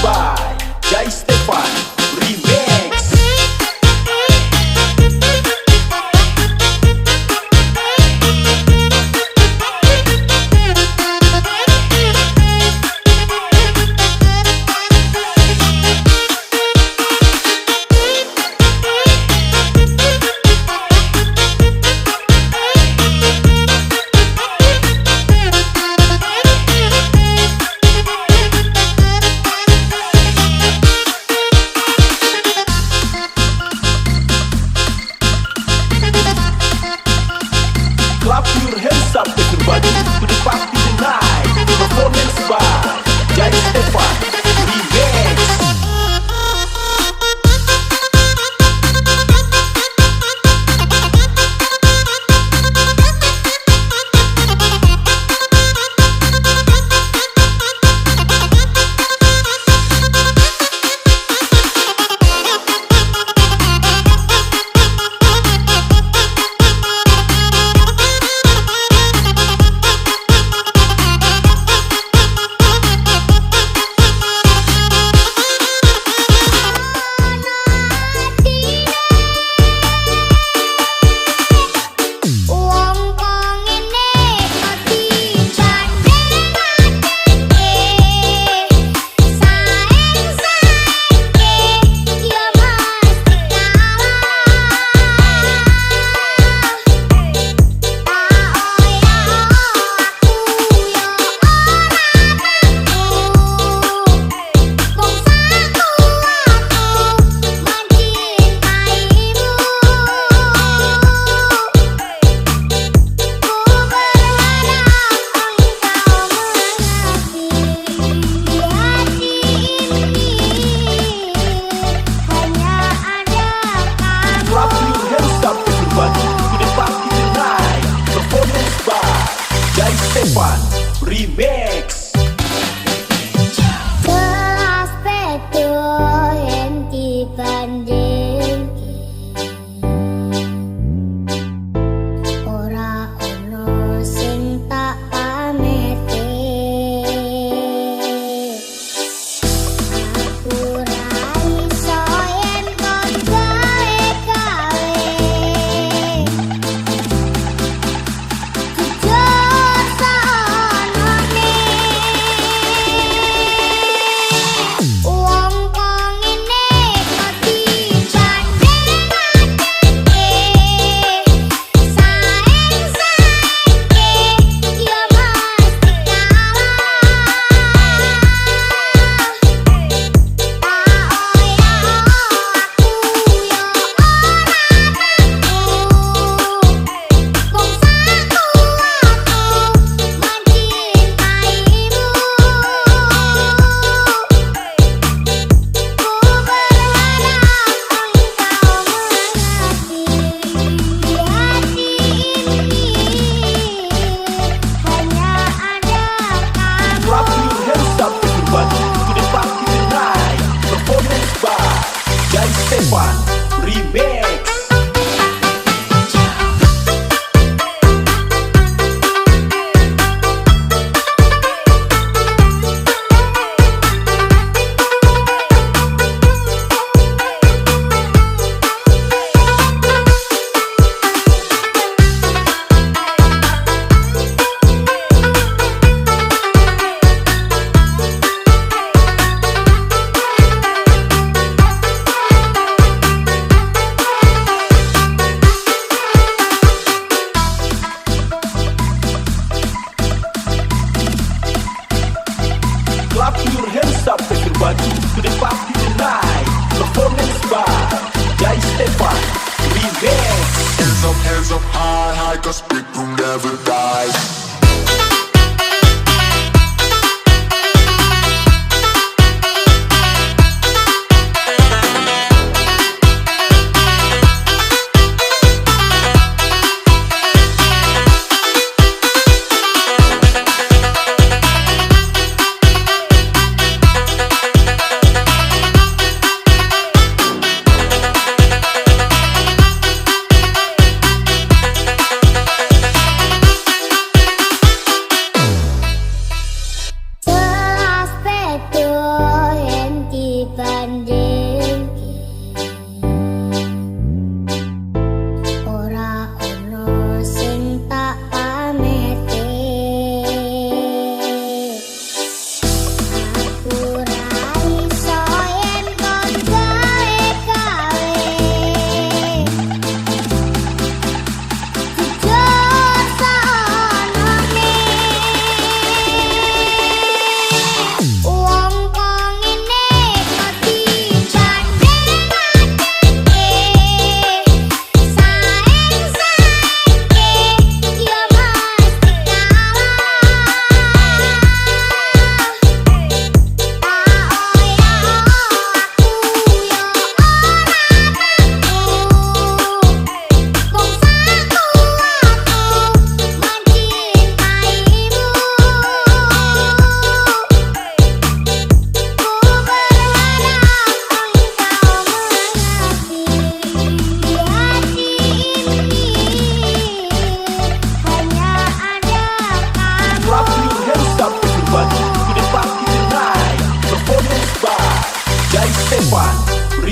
by Jai Stefan Remix.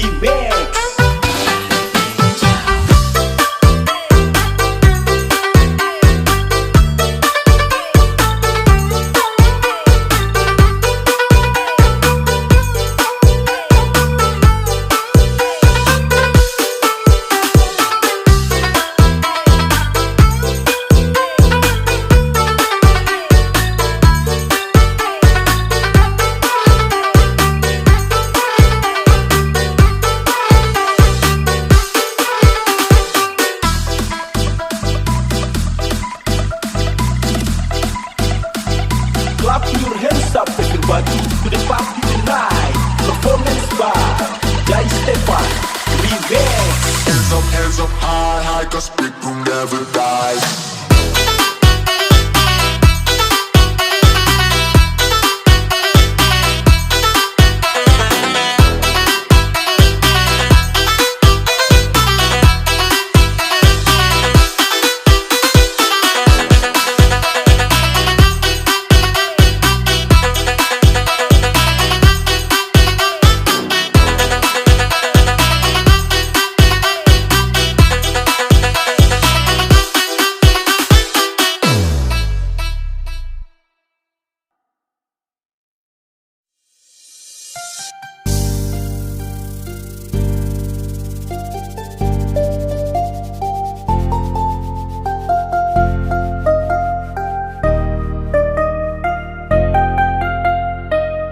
Remix. Clap your hands up everybody to the party tonight. Performance by Jai Stefan Remix. Hands up, high, high, 'cause people never die.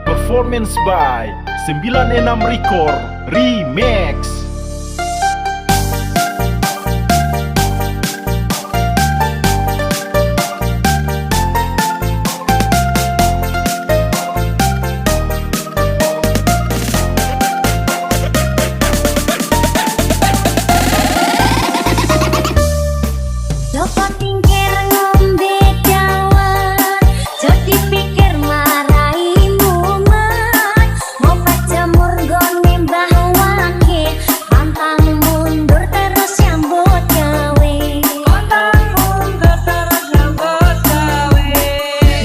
Performance by 96 Record Remix. Joko Tingkir ngombe dawet, jadi pikir marai mumet. Ngopat jamur nggone Mbah Wage, pantang mundur terus nyambut gawe. Pantang mundur terus nyambut gawe.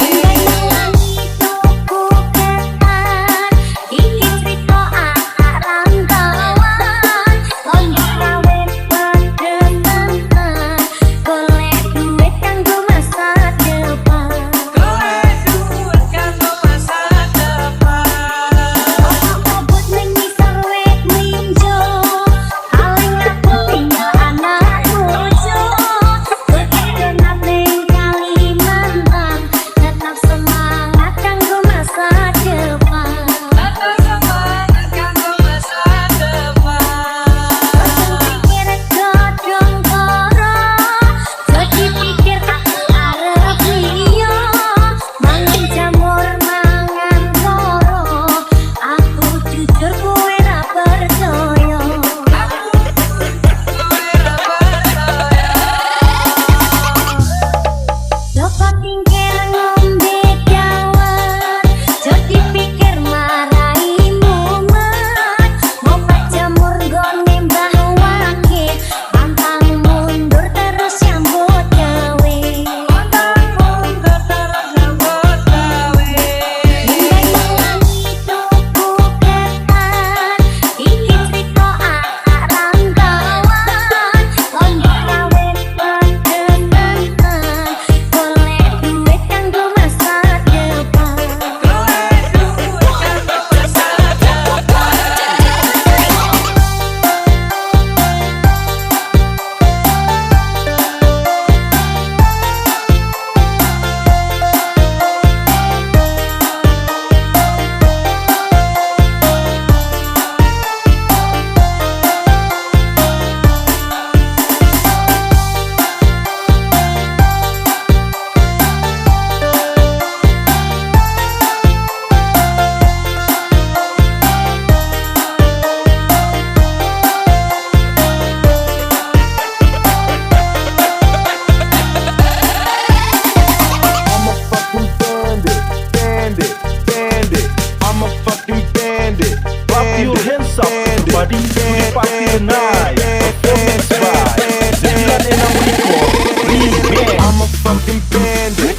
Ninggal tuku ketan, iki crita anak rantauan. Londo kawin pedhetan, golek duit kanggo masa depan. Golek duit kanggo masa depan. Ono bobot ning ngisor wit mlinjo, paling aku tinggal anak bojo. Golek donat ning Kalimantan, tetap semangat kanggo masa depan. Tetep semangat kanggo masa depan. Ojo pikir godhong koro, jadi pikir aku arep liya. Mangan jamur mangan koro, aku jujur kowe ra percaya. Aku kowe ra percaya. Joko Tingkir ngombe dawet, jadi pikir marai mumet. Ngopat jamur nggone Mbah Wage, pantang mundur terus nyambut gawe. Pantang mundur terus nyambut gawe. Ninggal tuku ketan, iki crita anak rantauan. Londo kawin pedhetan, golek duit kanggo masa depan. Golek duit kanggo masa depan. I'm a fucking bandit, bandit, bandit. I'm a fucking bandit. Clap your hands up everybody to the party tonight. Performance by 96 Record Remix. I'm a fucking bandit.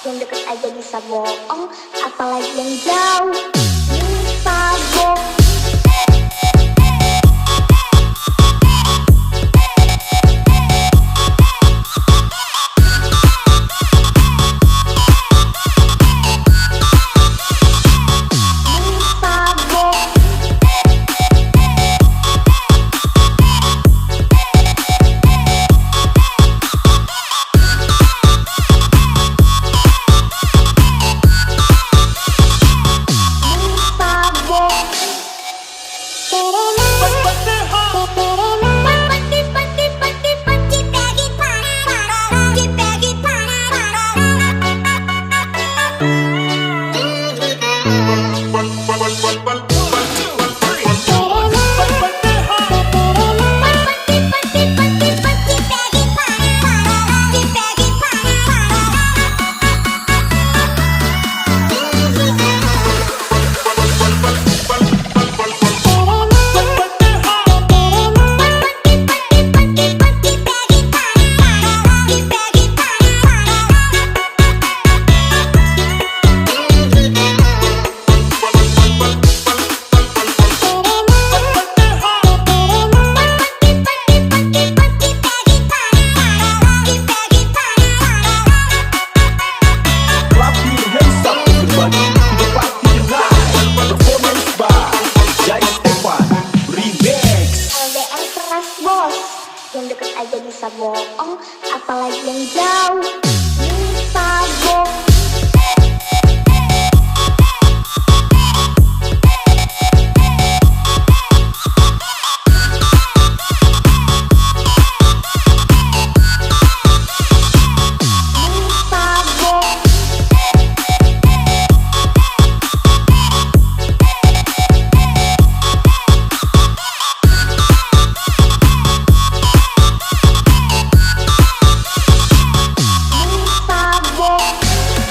Yang deket aja bisa bohong, apalagi yang jauh. Bisa bohong. Yang deket aja bisa bohong, apalagi yang jauh. Bisa bohong. Bisa bohong. Bisa bohong.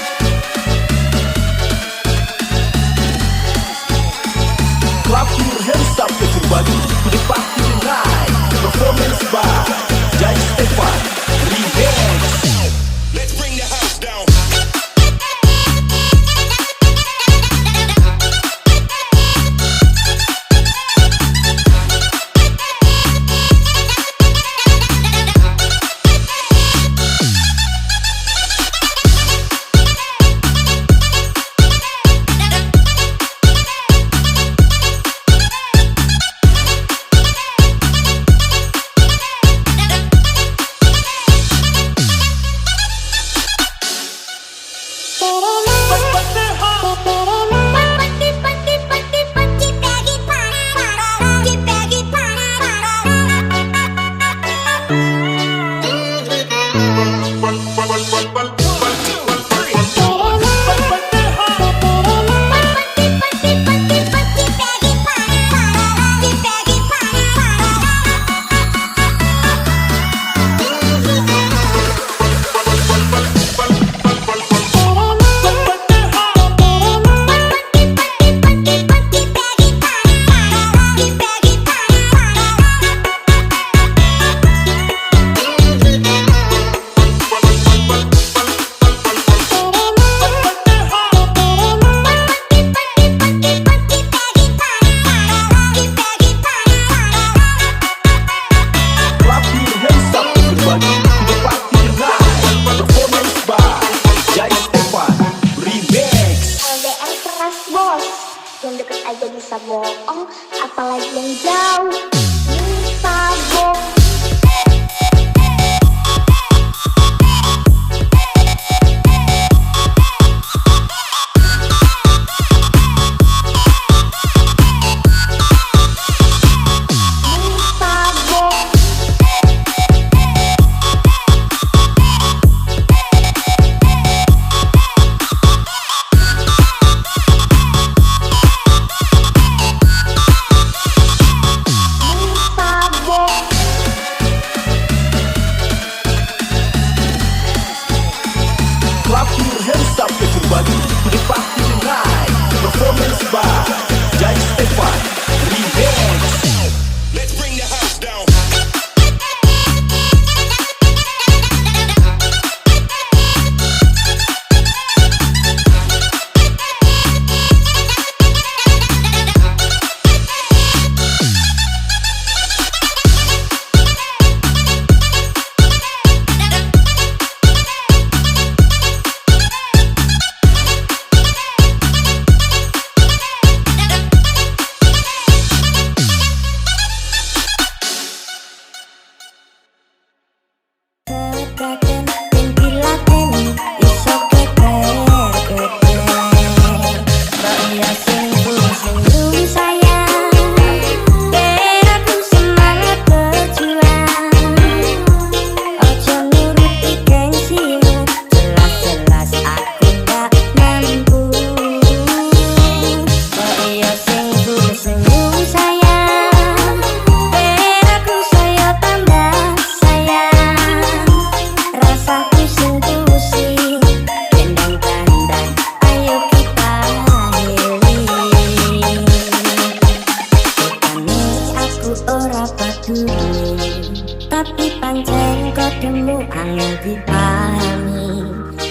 Tapi pancen kodemu angel dipahami.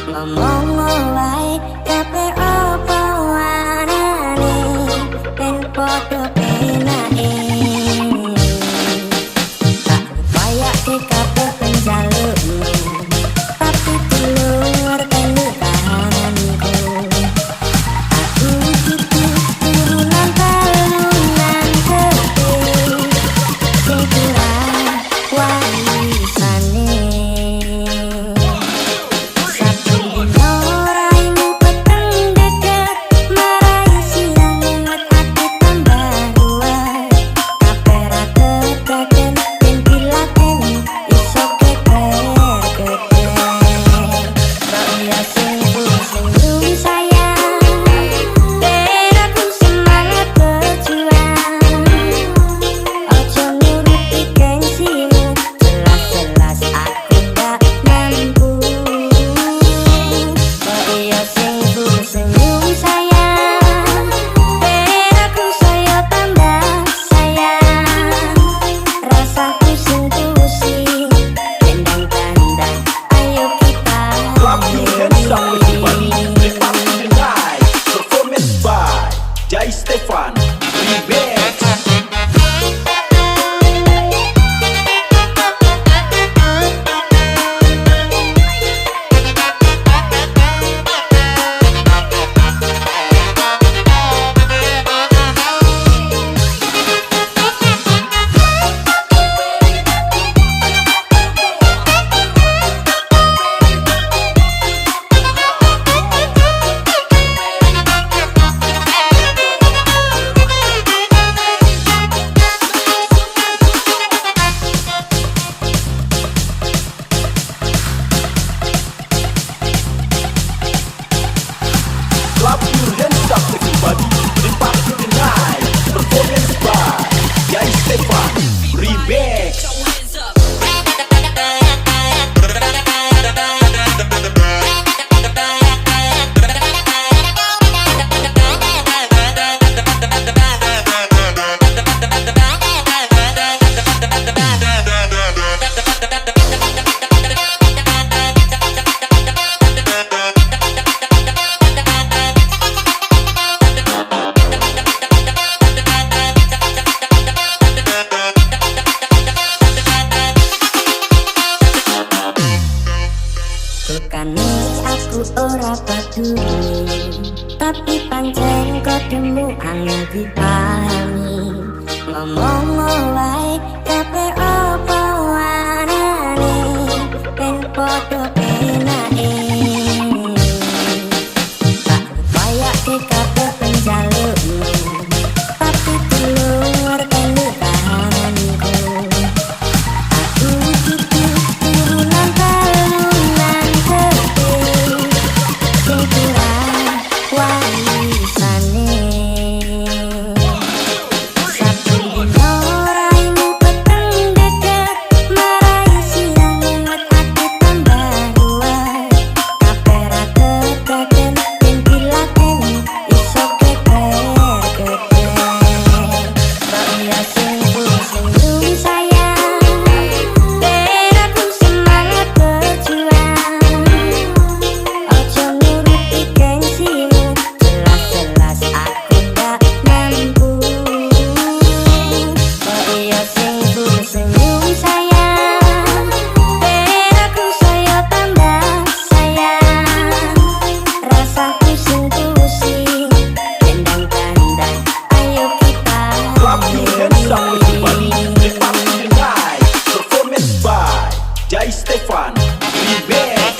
Ngomong wae kabeh opo anane, ben padha penake. Tak upayake kabeh penjalukmu, tapi tulung ngerteni kahananku. Aku dudu turunan talunan gede sing kurang warisane. Saben dina raimu peteng dedet, marai sirah mumet ati tambah ruwet. Kabeh ra kedaden yen dilateni iso keker-keker. Kok iya sing senyum sayang, ben aku semangat berjuang. Ojo nuruti gengsimu, jelas-jelas aku gak mampu. Kok iya sing senyum sayang, ben aku saya tambah sayang. Rasa pusing-pusing, gendang-gandang, ayo kita Clap your hands up everybody, the party tonight. Performance by Jai Stefan Remix. Clap your hands up everybody, the party tonight. Performance by Jai Stefan Remix. Bukane aku ora peduli, tapi pancen kodemu angel dipahami. Ngomong wae kabeh opo anane, ben padha penake. Tak upayake kabeh penjalukmu, tapi tulung ngerteni kahananku. Aku dudu turunan talunan gede sing kurang warisane. Saben dina raimu peteng dedet, marai sirah mumet ati tambah ruwet. Kabeh ra kedaden yen dilateni iso keker-keker. Kok iya sing senyum sayang, ben aku semangat berjuang. Ojo nuruti gengsimu, jelas-jelas aku gak mampu. Kok iya sing senyum sayang, ben aku saya tambah sayang. Rasa pusing-pusing, gendang-gandang, ayo kita Clap your hands up everybody, the party tonight. Performance by Jai Stefan Remix.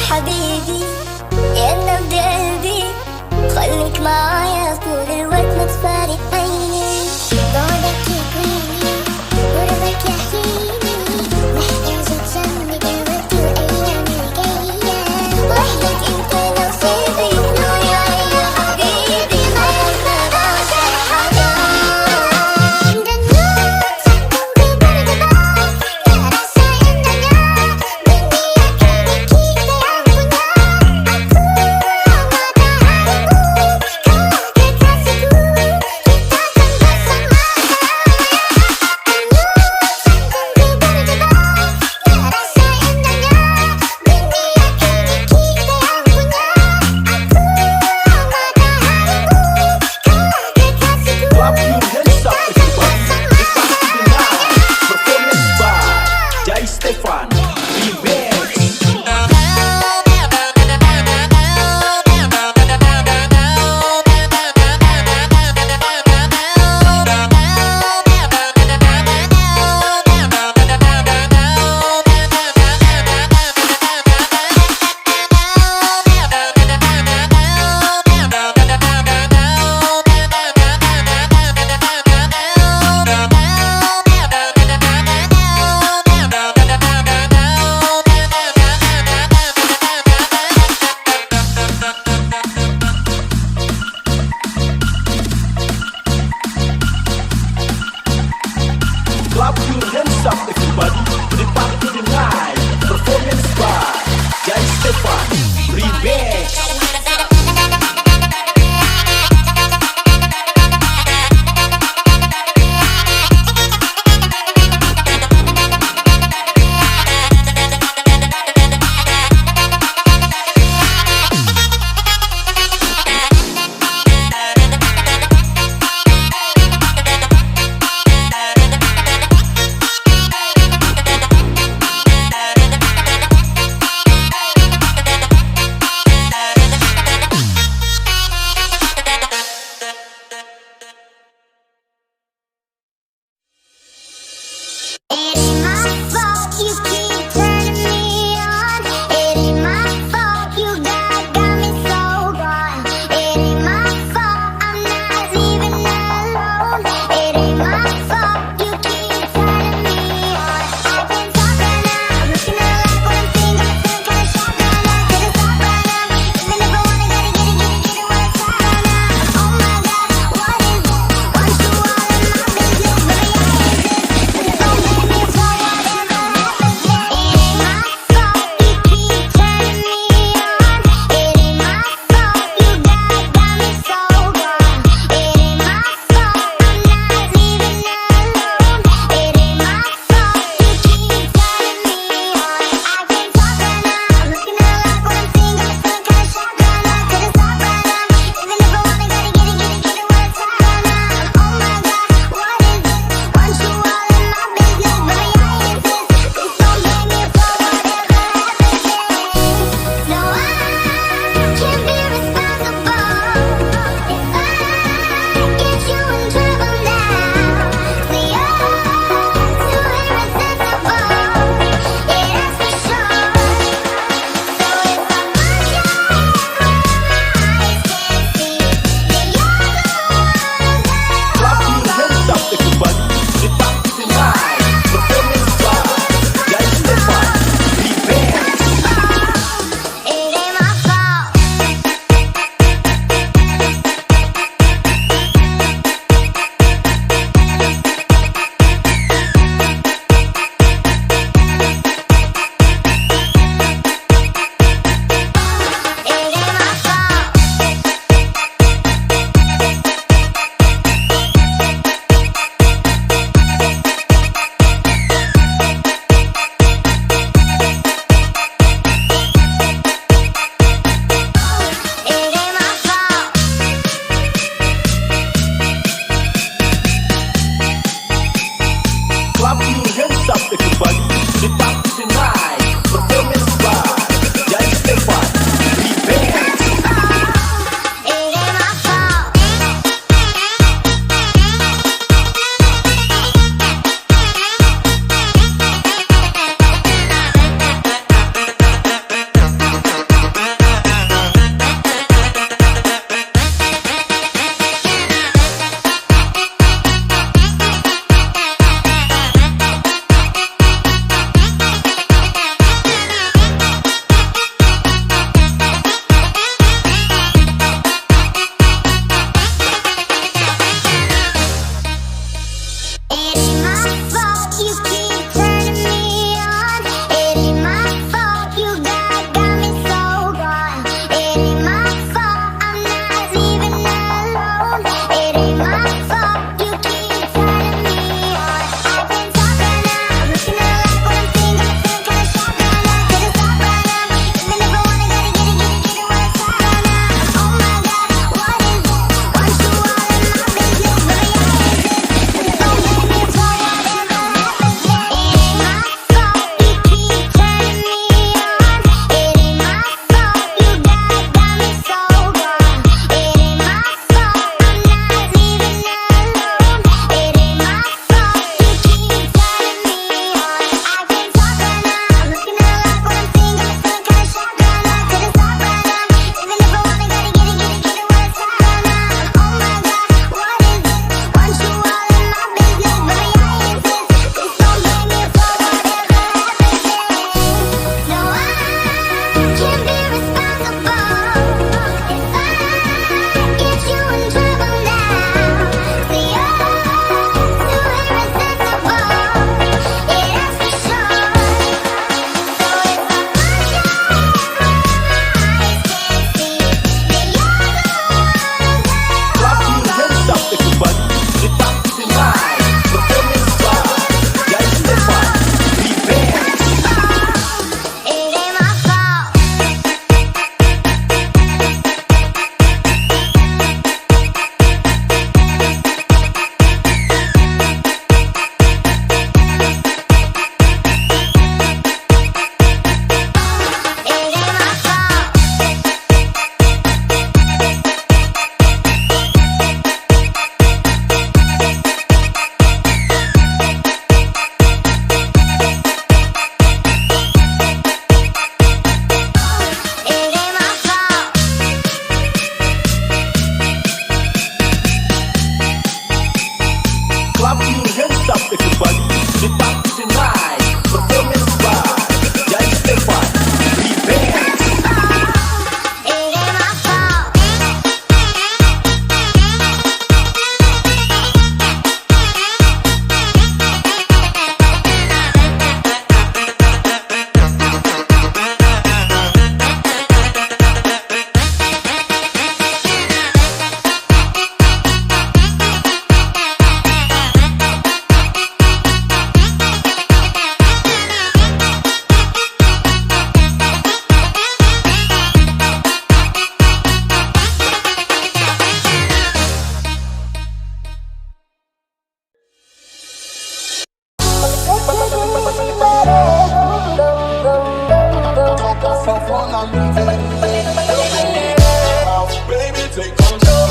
حبيبي، يا نبض قلبي، خليك معايا طول الوقت ما تفارق عيني. بعدك يكويني، قربك يحييني، محتاجك جنبي دلوقتي وأيامي الجاية. وحدك انت نصيبي، نور عيني يا حبيبي، غيرك ما بعشق حدا. Baby, take control.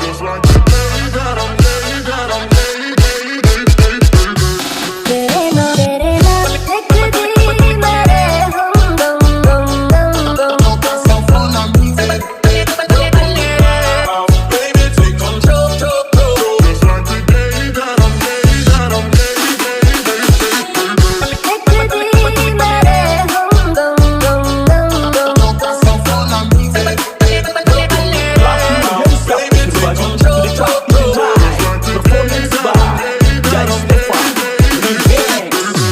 Just like the day that I'm late, that I'm late, late, late, late, late. तेरे ना देखदी मरे हम गम गम गम गम। Baby, take control. Just like the day that I'm late, that I'm late, late, late, late, late. देखदी मरे हम गम गम गम गम। Clap your hands up, everybody, to the party tonight. Performance by Jai Stefan Remix.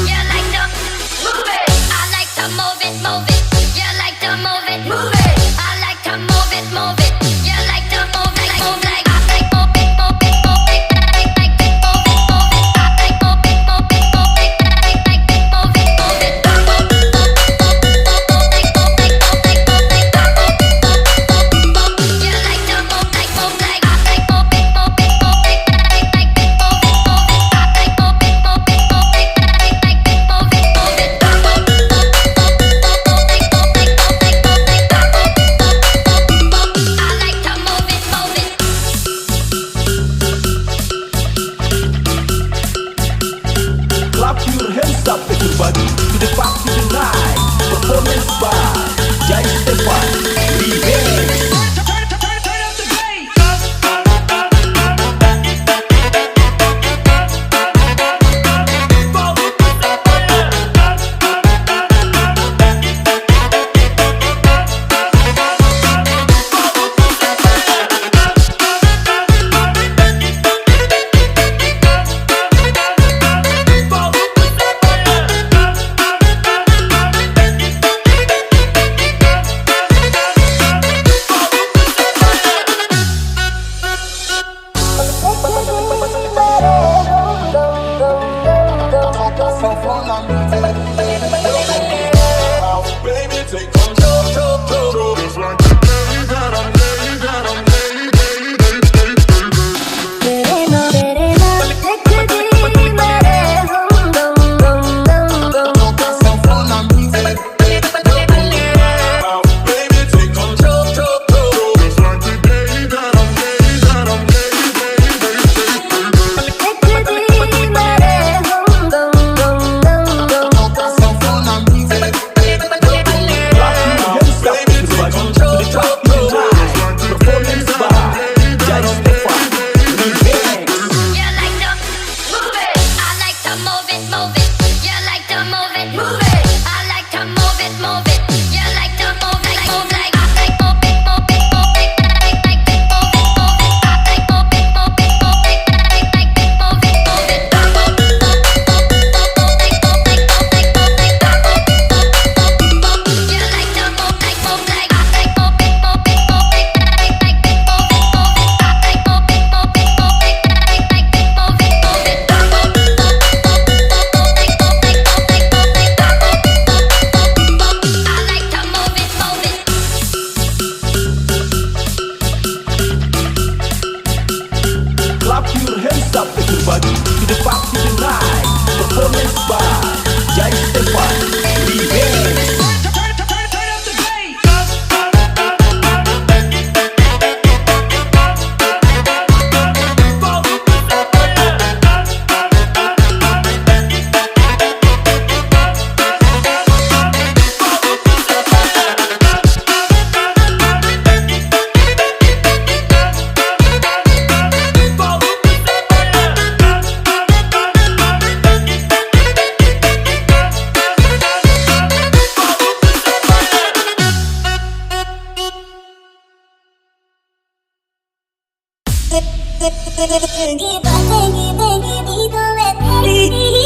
You like to move it. I like to move it, move it. You like to move it, move it. I like to move it, move it. You like to move like, move like. I like move it, move it, move it. Like, like it, move it, move it. I like move it, move it, move it. Like, like it, move it, move it. I move, move, move, move, like, move, like, move, like, move, like. I move, move, move, move. You like to move like, move like. I like move it, move it, move it. Like, like it, move it, move it. I like move it, move it, move it. Like, like it, move it, move it. I move, move, move, move, like, move, like, move, like, move, like. I move, move, move, move. I like to move it, move it. Clap your hands up, everybody, to the party tonight. Performance by Jai Stefan Remix. Baby, take control. Just like the day that I'm late, that I'm late, late, late, late, late. तेरे ना देखदी मरे हम गम गम गम गम। Baby, take control. Just like the day that I'm late, that I'm late, late, late, late, late. देखदी मरे हम गम गम गम गम। Clap your hands up, everybody, to the party tonight. Performance by Jai Stefan Remix. You like to move it. I like to move it, move it. You like to move it, move it. I like to move it, move it. You like to move like, move like. I like move it, move it, move it. Like, like it, move it, move it. I like move it, move it, move it. Like, like it, move it, move it. I move, move, move, move, like, move, like, move, like, move, like. I move, move, move, move. You like to move like, move like. I like move it, move it, move it. Like, like it, move it, move it. I like move it, move it, move it. Like, like it, move it, move it. I move, move, move, move, like, move, like, move, like, move, like. I move, move, move, move. I like to move it, move it. Clap your hands up, everybody, to the party tonight. Performance by Jai Stefan Remix. Baby, baby, baby,